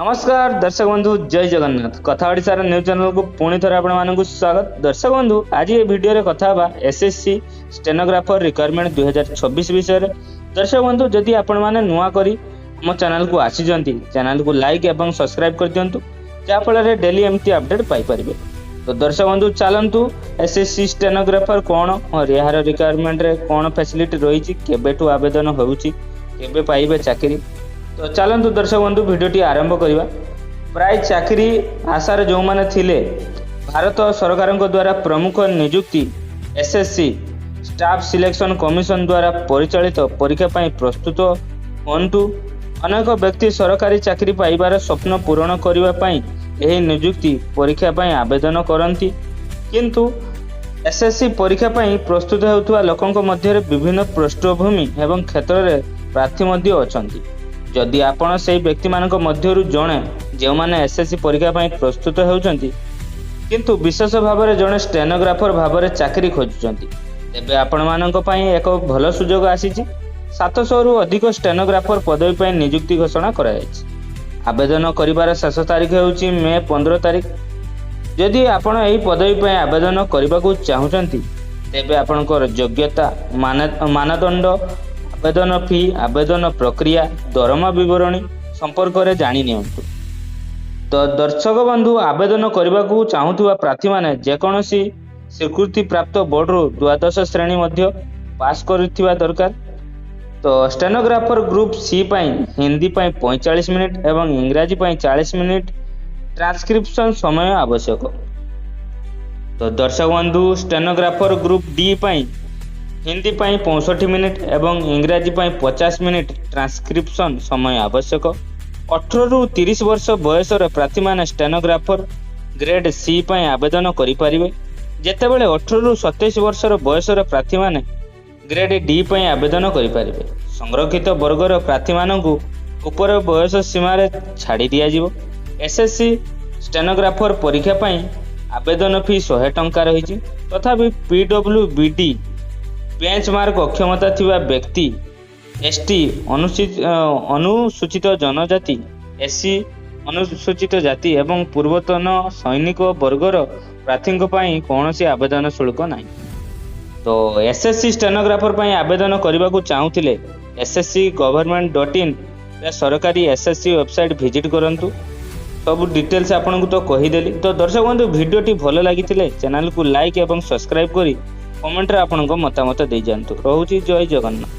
ନମସ୍କାର ଦର୍ଶକ ବନ୍ଧୁ, ଜୟ ଜଗନ୍ନାଥ। କଥା ଓଡ଼ିଶାର ନ୍ୟୁଜ୍ ଚ୍ୟାନେଲକୁ ପୁଣି ଥରେ ଆପଣମାନଙ୍କୁ ସ୍ୱାଗତ। ଦର୍ଶକ ବନ୍ଧୁ, ଆଜି ଏ ଭିଡ଼ିଓରେ କଥା ହେବା ଏସ୍ଏସ୍ସି ଷ୍ଟେନୋଗ୍ରାଫର ରିକ୍ରୁଟମେଣ୍ଟ 2026 ବିଷୟରେ। ଦର୍ଶକ ବନ୍ଧୁ, ଯଦି ଆପଣମାନେ ନୂଆ କରି ଆମ ଚ୍ୟାନେଲକୁ ଆସିଛନ୍ତି, ଚ୍ୟାନେଲକୁ ଲାଇକ୍ ଏବଂ ସବସ୍କ୍ରାଇବ୍ କରିଦିଅନ୍ତୁ, ଯାହାଫଳରେ ଡେଲି ଏମିତି ଅପଡେଟ୍ ପାଇପାରିବେ। ତ ଦର୍ଶକ ବନ୍ଧୁ, ଚାଲନ୍ତୁ, ଏସ୍ଏସ୍ସି ଷ୍ଟେନୋଗ୍ରାଫର କ'ଣ, ଏହାର ରିକ୍ରୁଟମେଣ୍ଟରେ କ'ଣ ଫ୍ୟାସିଲିଟି ରହିଛି, କେବେଠୁ ଆବେଦନ ହେଉଛି, କେବେ ପାଇବେ ଚାକିରି? ତ ଚାଲନ୍ତୁ ଦର୍ଶକ ବନ୍ଧୁ, ଭିଡ଼ିଓଟି ଆରମ୍ଭ କରିବା। ପ୍ରାୟ ଚାକିରି ଆଶାରେ ଯେଉଁମାନେ ଥିଲେ, ଭାରତ ସରକାରଙ୍କ ଦ୍ୱାରା ପ୍ରମୁଖ ନିଯୁକ୍ତି ଏସ୍ଏସ୍ସି ଷ୍ଟାଫ୍ ସିଲେକ୍ସନ୍ କମିଶନ ଦ୍ୱାରା ପରିଚାଳିତ ପରୀକ୍ଷା ପାଇଁ ପ୍ରସ୍ତୁତ ହୁଅନ୍ତୁ। ଅନେକ ବ୍ୟକ୍ତି ସରକାରୀ ଚାକିରି ପାଇବାର ସ୍ୱପ୍ନ ପୂରଣ କରିବା ପାଇଁ ଏହି ନିଯୁକ୍ତି ପରୀକ୍ଷା ପାଇଁ ଆବେଦନ କରନ୍ତି। କିନ୍ତୁ ଏସ୍ଏସ୍ସି ପରୀକ୍ଷା ପାଇଁ ପ୍ରସ୍ତୁତ ହେଉଥିବା ଲୋକଙ୍କ ମଧ୍ୟରେ ବିଭିନ୍ନ ପୃଷ୍ଠଭୂମି ଏବଂ କ୍ଷେତ୍ରରେ ପ୍ରାର୍ଥୀ ମଧ୍ୟ ଅଛନ୍ତି। ଯଦି ଆପଣ ସେହି ବ୍ୟକ୍ତିମାନଙ୍କ ମଧ୍ୟରୁ ଜଣେ, ଯେଉଁମାନେ ଏସ୍ଏସ୍ସି ପରୀକ୍ଷା ପାଇଁ ପ୍ରସ୍ତୁତ ହେଉଛନ୍ତି, କିନ୍ତୁ ବିଶେଷ ଭାବରେ ଜଣେ ଷ୍ଟେନୋଗ୍ରାଫର ଭାବରେ ଚାକିରି ଖୋଜୁଛନ୍ତି, ତେବେ ଆପଣମାନଙ୍କ ପାଇଁ ଏକ ଭଲ ସୁଯୋଗ ଆସିଛି। 700ରୁ ଅଧିକ ଷ୍ଟେନୋଗ୍ରାଫର ପଦବୀ ପାଇଁ ନିଯୁକ୍ତି ଘୋଷଣା କରାଯାଇଛି। ଆବେଦନ କରିବାର ଶେଷ ତାରିଖ ହେଉଛି ମେ 15 ତାରିଖ। ଯଦି ଆପଣ ଏହି ପଦବୀ ପାଇଁ ଆବେଦନ କରିବାକୁ ଚାହୁଁଛନ୍ତି, ତେବେ ଆପଣଙ୍କର ଯୋଗ୍ୟତା ମାନଦଣ୍ଡ, ଆବେଦନ ଫି, ଆବେଦନ ପ୍ରକ୍ରିୟା, ଦରମା ବିବରଣୀ ସମ୍ପର୍କରେ ଜାଣି ନିଅନ୍ତୁ। ତ ଦର୍ଶକ ବନ୍ଧୁ, ଆବେଦନ କରିବାକୁ ଚାହୁଁଥିବା ପ୍ରାର୍ଥୀମାନେ ଯେକୌଣସି ସ୍ୱୀକୃତିପ୍ରାପ୍ତ ବୋର୍ଡରୁ ଦ୍ୱାଦଶ ଶ୍ରେଣୀ ମଧ୍ୟ ପାସ୍ କରିଥିବା ଦରକାର। ତ ଷ୍ଟେନୋଗ୍ରାଫର ଗ୍ରୁପ୍ ସି ପାଇଁ ହିନ୍ଦୀ ପାଇଁ 45 ମିନିଟ୍ ଏବଂ ଇଂରାଜୀ ପାଇଁ 40 ମିନିଟ୍ ଟ୍ରାନ୍ସକ୍ରିପ୍ସନ୍ ସମୟ ଆବଶ୍ୟକ। ତ ଦର୍ଶକ ବନ୍ଧୁ, ଷ୍ଟେନୋଗ୍ରାଫର ଗ୍ରୁପ୍ ଡି ପାଇଁ ହିନ୍ଦୀ ପାଇଁ 65 ମିନିଟ୍ ଏବଂ ଇଂରାଜୀ ପାଇଁ 50 ମିନିଟ୍ ଟ୍ରାନ୍ସକ୍ରିପ୍ସନ୍ ସମୟ ଆବଶ୍ୟକ। 18ରୁ 30 ବର୍ଷ ବୟସର ପ୍ରାର୍ଥୀମାନେ ଷ୍ଟେନୋଗ୍ରାଫର ଗ୍ରେଡ୍ ସି ପାଇଁ ଆବେଦନ କରିପାରିବେ, ଯେତେବେଳେ 18ରୁ 27 ବର୍ଷର ବୟସର ପ୍ରାର୍ଥୀମାନେ ଗ୍ରେଡ୍ ଡି ପାଇଁ ଆବେଦନ କରିପାରିବେ। ସଂରକ୍ଷିତ ବର୍ଗର ପ୍ରାର୍ଥୀମାନଙ୍କୁ ଉପର ବୟସ ସୀମାରେ ଛାଡ଼ି ଦିଆଯିବ। ଏସ୍ଏସ୍ସି ଷ୍ଟେନୋଗ୍ରାଫର ପରୀକ୍ଷା ପାଇଁ ଆବେଦନ ଫି 100 ଟଙ୍କା ରହିଛି। ତଥାପି ପିଡବ୍ଲ୍ୟୁ ବିଡି, ବେଞ୍ଚ ମାର୍କ ଅକ୍ଷମତା ଥିବା ବ୍ୟକ୍ତି, ଏସ୍ଟି, ଅନୁସୂଚିତ ଜନଜାତି, ଏସ୍ସି, ଅନୁସୂଚିତ ଜାତି ଏବଂ ପୂର୍ବତନ ସୈନିକ ବର୍ଗର ପ୍ରାର୍ଥୀଙ୍କ ପାଇଁ କୌଣସି ଆବେଦନ ଶୁଳ୍କ ନାହିଁ। ତ ଏସ୍ଏସ୍ସି ଷ୍ଟେନୋଗ୍ରାଫର ପାଇଁ ଆବେଦନ କରିବାକୁ ଚାହୁଁଥିଲେ SSC government.in ସରକାରୀ ଏସ୍ଏସ୍ସି ୱେବସାଇଟ୍ ଭିଜିଟ୍ କରନ୍ତୁ। ସବୁ ଡିଟେଲ୍ସ ଆପଣଙ୍କୁ ତ କହିଦେଲି। ତ ଦର୍ଶକ ବନ୍ଧୁ, ଭିଡ଼ିଓଟି ଭଲ ଲାଗିଥିଲେ ଚ୍ୟାନେଲକୁ ଲାଇକ୍ ଏବଂ ସବସ୍କ୍ରାଇବ୍ କରି କମେଣ୍ଟରେ ଆପଣଙ୍କ ମତାମତ ଦେଇଯାଆନ୍ତୁ। ରହୁଛି, ଜୟ ଜଗନ୍ନାଥ।